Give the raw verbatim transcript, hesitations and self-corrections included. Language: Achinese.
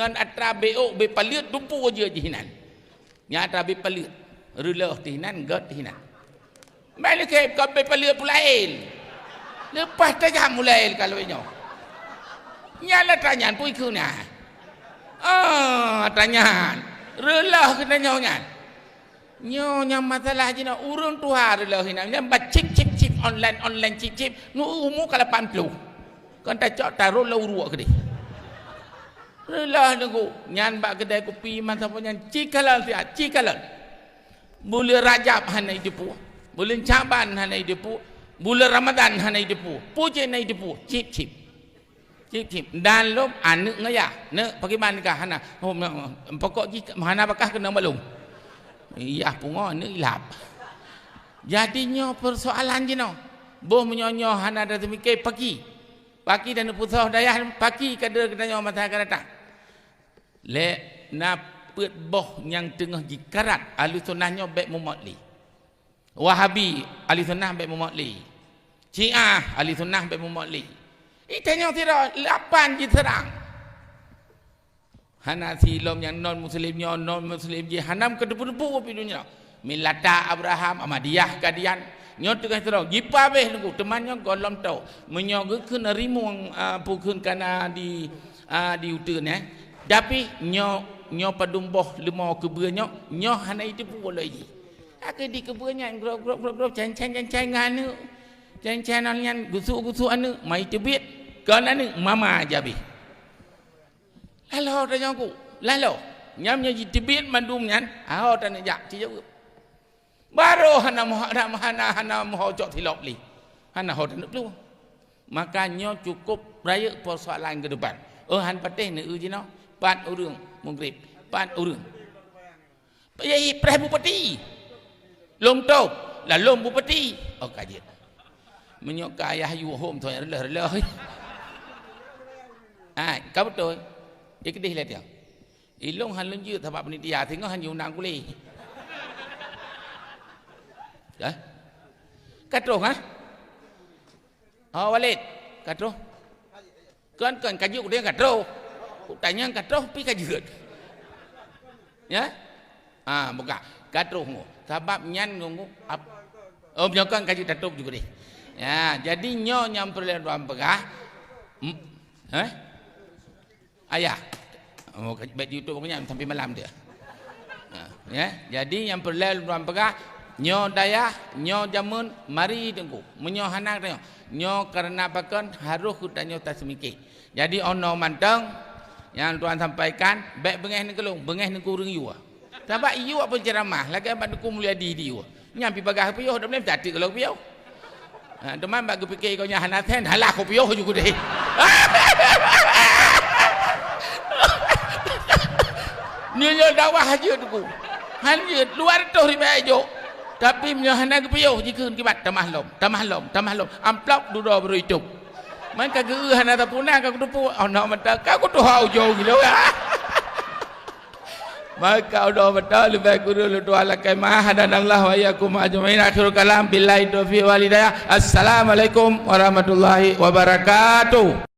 Ngon atra bék ôk, bék paleuet, tumpô jeuet jih inan. Nyan atra bék paleuet. Reuloh teuh inan, göt teuh inan. Meulikée ka bék paleuet pulaén. Leupah tajam mulai ka lheueh nyoe. Nyan atra nyan pui keu na. Ah, atra nyan. Reuloh keunoe nyoe nyan. Nyoe nyang masalah jinoe ureuëng tuha reuloh inan nyan ba chip, chip, chip, online, online, chip, chip. Nu umu ka lapan ploh. Kon tacok taroh lam uruek keudeh. Reuloh nunggu nyan bak keudai kupi masa nyan ci kalon siat, ci kalon. Buleuen Rajab hana jiteupue, buleuen Syaban hana jiteupue, buleuen Ramadan hana jiteupue. Peue cit na jiteupue? Chip, chip. Cip, cip. Dan lom aneuëk ngon yah. Neuk, pakriban nikah? Hana. Oh, me-, pokok jih hana bakah keunong bak lôn. Yah pungo aneuëk ilap. Jadi nyoe persoalan jinoe. Boh meunyoe nyoe hana taseumike paki. Paki dan peusoh dayah paki ka deuh geutanyoe masa akan datang. Lé na peuet boh nyang teungoh jikarat Ahlussunnah nyoe bék mumot lé. Wahabi, Ahlussunnah bék mumot lé. Syiah, Ahlussunnah bék mumot lé. Itanyoe sidroe lapan jiseurang. Hana silom nyang non muslim nyoe, non muslim jih hana meukeuteupeu-teupeu pih donya. Milata Abraham, Ahmadiyah, Qadian. Nyoe teungoh sidroe jipabeh nunggu, teuma nyoe gohlom tho. Meunyoe geukheun rimueng, ah, pukheun kana di, ah, di uteuen, eh. Tapi nyoe, nyoe padum boh leumo keubeue nyoe, nyoe hana jiteupeu lé jih. Akhé dikeubeuet nyan grob, grob, grob, grob, cen-cen, cen-cen ngon aneuëk. Cen-cen nyan gusuk-gusuk aneuëk, mai teubiet. Kon aneuëk, mama jabeh. Laloe tanyoe ku, laloe. Nyam nyoe jiteubiet mandum nyan, aho taneuk jak, ci jaweueb. Barô hana moh-, hana, hana, hana moho cok silop lé. Hana ho taneuk plueng. Maka nyoe cukup rayeuk persoalan keudepan. Oh, han patéh neu jinoe, pat ureuëng mugrib, pat ureuëng. Yai preh bupati. Lom top, lalom bupati. Oh, ka jeuet. Meunyoe ka ayah yue hom, soe nyang reuloh-reuloh. Ah, ka beutôi. Ikeudeh lé tiang. Ilong han lôn jeuet sabab panitia singoh han jiundang kulé. Dah? Ka troh, ha? Oh, Walid, ka troh? Kon, kon, ka jeuet udeb ka troh. Kutanyong ka troh, pi ka jeuet. Ya? Ah, buka. Ka troh ngo. Sabab nyan ngo, ngo, ap-, oh, meunyoe kon ka jeuet tatôp juga deh. Ya, jadi nyoe nyang peureulée lôn peugah. Hmm, eh? Ayah. Oh, ka-, baik di YouTube nyan sampai malam dia. Ha, ya. Jadi nyang peureulée lôn peugah, nyoe dayah, nyoe jameun, mari teungku. Meunyoe hana tanyoe, nyoe kareuna pakon harôh geutanyoe taseumike. Jadi, oh noe mantong nyang tuan sampaikan, bék beungéh neukeulong, beungéh neuku ureuëng yue. Sabab yue peuceramah, lagée bak Teungku Mulyadi di yue. Nyan pi bagah piôh, dak boleh tateuk kalau piôh. Ha, teuma bak geupike kau nyan hana sen, halah kau piôh juga deh. Nyoe, nyoe dakwah jeuet ku. Han jeuet, dua ratus ribée jok. Tapi meunyoe hana geupiôh, jikheun kiban, tamah lom, tamah lom, tamah lom. Amplop dudoe baru itôp. Man ka geu hana tapuna ka kutupu, oh, na mata ka kutuha ujoe gilo ya. Maka udah betul leubeh kureueng lôn tuan lakée meu'ah, hadanallahu wa iyyakum ajmain. Akhirul kalam, billahi taufiq wal hidayah. Assalamualaikum warahmatullahi wabarakatuh.